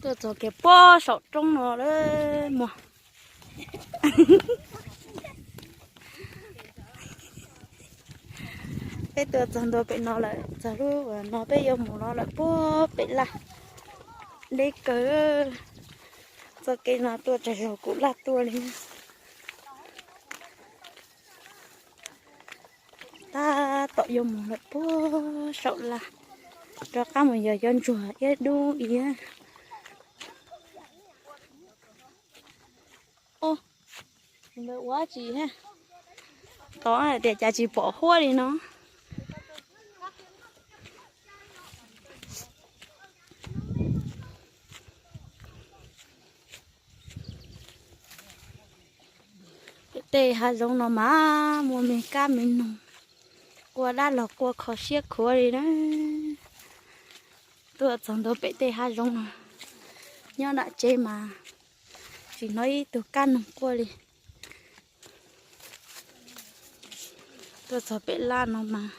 Tuaj txog kiag puag saum roob no lawm mog. Peb tuaj txog ntua pem no lawm, txog lub uas no peb yuav mus no lawm puag pem laj. Deb kawg, txoj kev no tuaj tsaug zog kuv laj tuaj li. Tab tom yuav mus lawm puag saum laj, rov qab mus yos cov ntsuag iab dub iab. Ntawd ua tsi, tod tias cas tsis pom huab li no. Pem tej hav zoov no mas muaj me kab me noog, qua dab los qua kho siab khuav li na. Tuaj txog ntua pem tej hav zoov no, nyob nram tsev mas tsis hnov ib tug kab noog quaj li. Tuaj txog pem laj no mas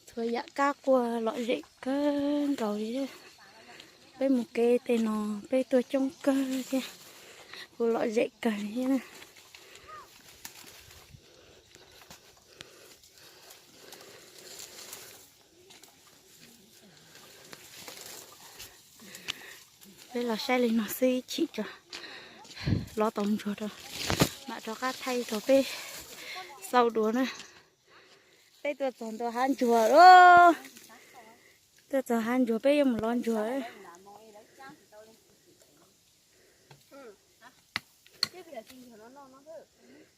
txhua yam kab quaj lom zem kawg nkaus li. Peb mus kev tej no peb tuaj coob kawg thiab, kuj lom zem kawg li thiab na. Peb los saib li no xwb ib chim tso, lov tau ntsuag rau, mam rov qab thaij rau peb xauj dua na. Peb tuaj txog ntua hav ntsuag lawm. Tuaj txog hav ntsuag peb yuav mus lov ntsuag.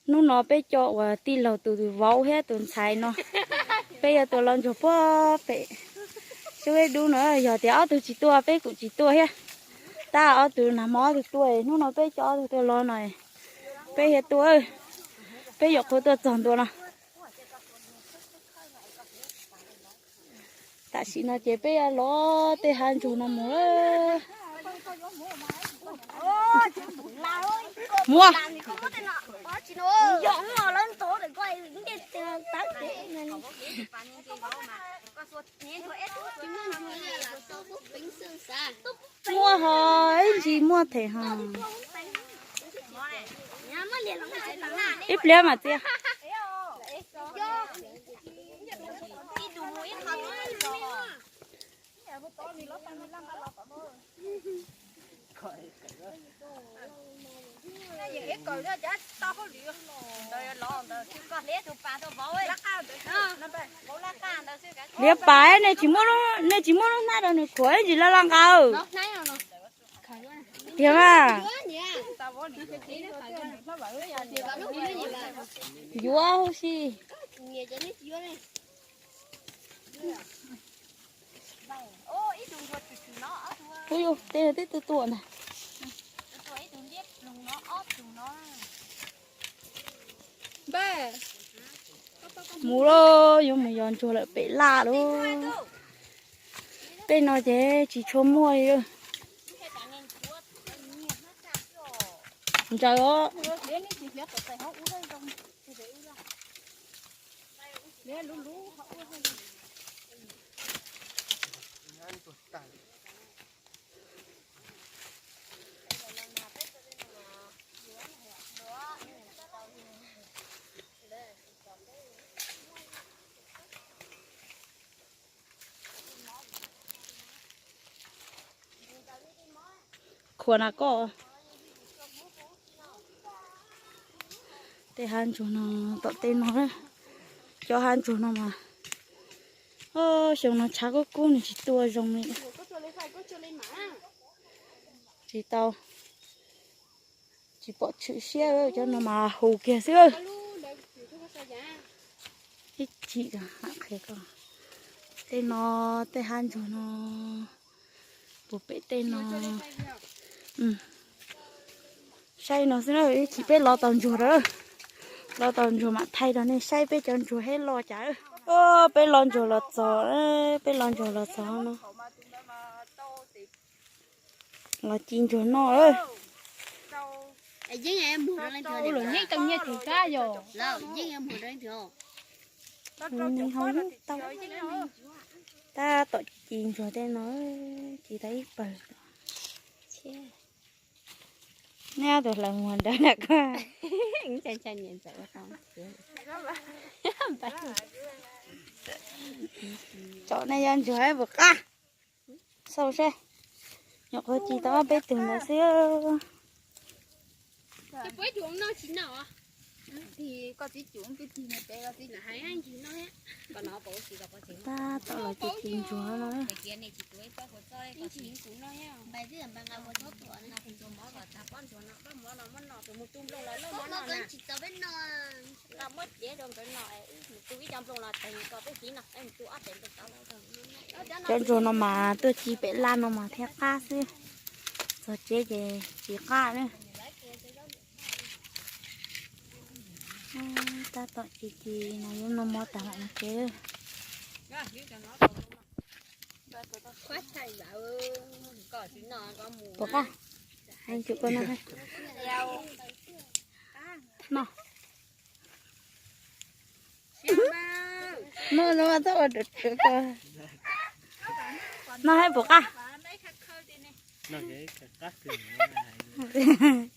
Hnub no peb cov uas tij laug tus vauv thiab tus ntxhais no, peb yuav tuaj lov ntsuag puag pem sub ib dub no. Yog tias ob tug tsis tuaj peb kuj tsis tuaj thiab. Tab ob tug nag hmo ob tug tuaj, hnub no peb cov ob tug tuaj lov no, peb thiaj tuaj. Peb yuav qhuav tuaj txog ntua no. Tam sim no ces peb yuav lov tej hav ntsuag no mus. Muaj, muaj ho, ib ntsis muaj them ho. Ib pliag mas txias. Liab pas, nej tsis muaj lub hnab rau nws khuam ib ntsis laj laj nqa. Tiag mas. Yuav huv si. Ub, tej twb tuaj tuaj ntag. Mus lauj, yuav mus yos ntsuag lawm pem laj lauj. Pem no ces tsis tshua muaj li. Ntsaws os. Khuam na koj. Tej hav ntsuag no, tom tej no, cov hav ntsuag no mas, xyoo no tshav kub kub nws tsis tuaj zoo li. Tsis tau, tsis pom tshwm siab, cov no mas hu kiag xwb. Ib chim qhia koj, tej no, tej hav ntsuag no, puag pem tej no. Saib no xwb na, ib chim peb lov tau ntsuag lawm, lov tau ntsuag mam thaij rau nej saib peb cov ntsuag thiab loj cas. Peb lov ntsuag los txog, peb lov ntsuag los txog no. Los ci ntsuag noj lawm. Tab tom ci ntsuag tej no, ci tau ib pawg. Neb ob tug hlawv muag nrad na koj. Tsom nej yuav ntsuag puas qab? Xauj seb, nyuam qhuav ci tau ob peb tug ntawd xwb. Tab tom los ci ci ntsuag no. Cov ntsuag no mas tuaj ci pem laj no mas thiaj qab xwb, txog tsev ces tsis qab na. Tab tom ci ci no yuav noj mov tag lawm no ces. Puas qab? Noj. Noj no mas txhob ua rau ko. Noj hais puas qab?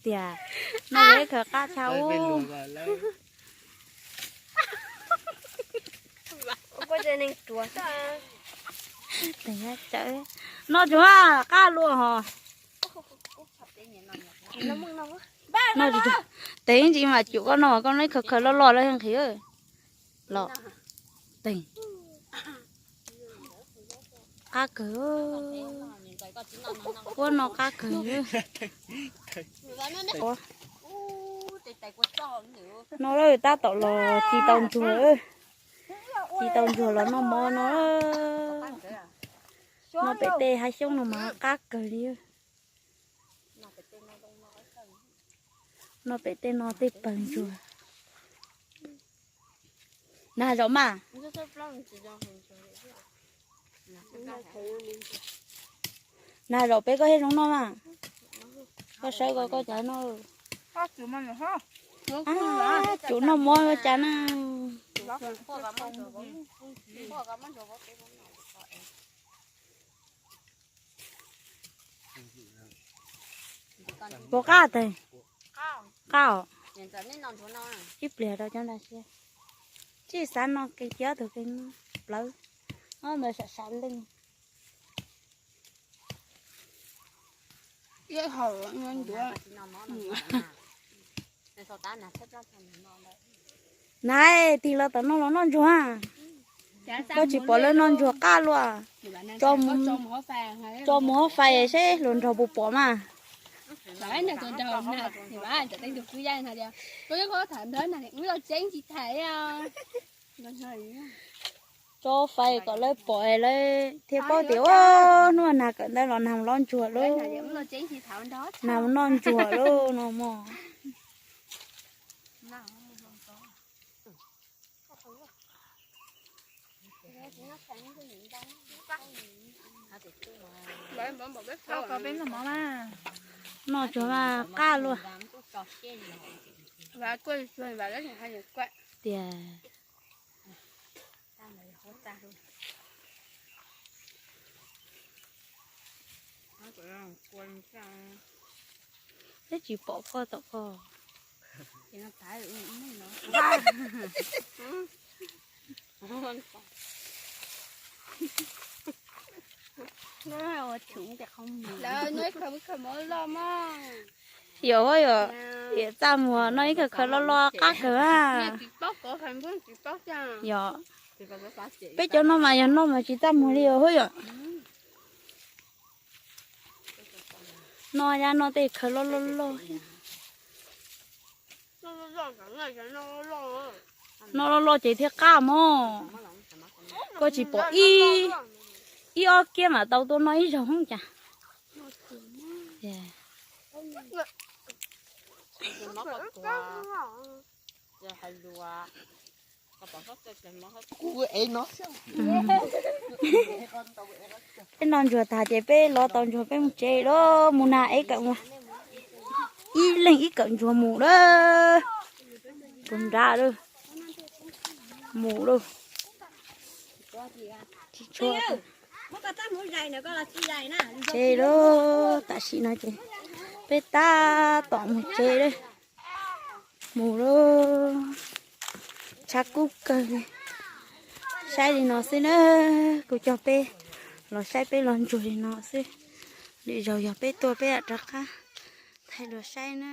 Tias noj yog ib khawv qab tshaj ub. Noj tsuag qab luaj hos. Noj tsuag, tes ntsis mas cum koj noj, koj noj ib khawv khawv loj loj lawm nqhis los. Tes qab kawg, puab noj qab kawg. No lawm tab tom los ci tau ntsuag, ci tau ntsuag los noj mov no. Noj pem tej hav xyoob no mas qab kawg li. Noj pem tej no tej pawg ntsuag. Nag zaum mas, nag zaum peb koj thiaj zoo noj mas. Koj saib koj, koj cas noj. Cum noj mov ua cas na. Puas qab tes? Qab os. Ib pliag rau cov nrag siab. Tsis xav no, kev cov tug kev plawv, ob ntawd sam sam leej. Nais, tig los tom no los noj ntsuag. Koj tsis pom lawv noj ntsuag qab luaj. Tso mus hauv fais seb hluas nraug puas pom mas. Tso fais kom lawv pom lawv thiaj paub tias ua hnub nag kawm ntawv los nag mus lov ntsuag lauj. Nag mus noj ntsuag lauj no mog. Noj tsuag mas qab luaj. Tias peb tsis pom koj tom koj. Yog, yog, yog txaj muag noj ib khawv khawv loj loj qab kawg a. Yog, peb cov no mas yog noj mas tsis txaj muag li os yom. Noj yam noj tej khawv loj loj loj. Noj loj loj ces thiaj qab mog. Koj tsis pom ib, ib ob kiab mam tau tuaj noj ib zaug cas. Peb noj ntsuag tag ces peb lov tau ntsuag peb mus tsev lawm, mus nag ib kawm, ib leeg ib kawm ntsuag mus lawm. Puag nrad lawm, mus lawm. Tsis tshua, Tsev lawm, tam sim no ces peb tab tom mus tsev lawm. Mus lawm, tshav kub kawg li. Saib li no xwb na, kuv coj peb los saib peb los ntsuag li no xwb. Lwm zaus yog peb tuaj peb lam rov qab thaij dua saib na.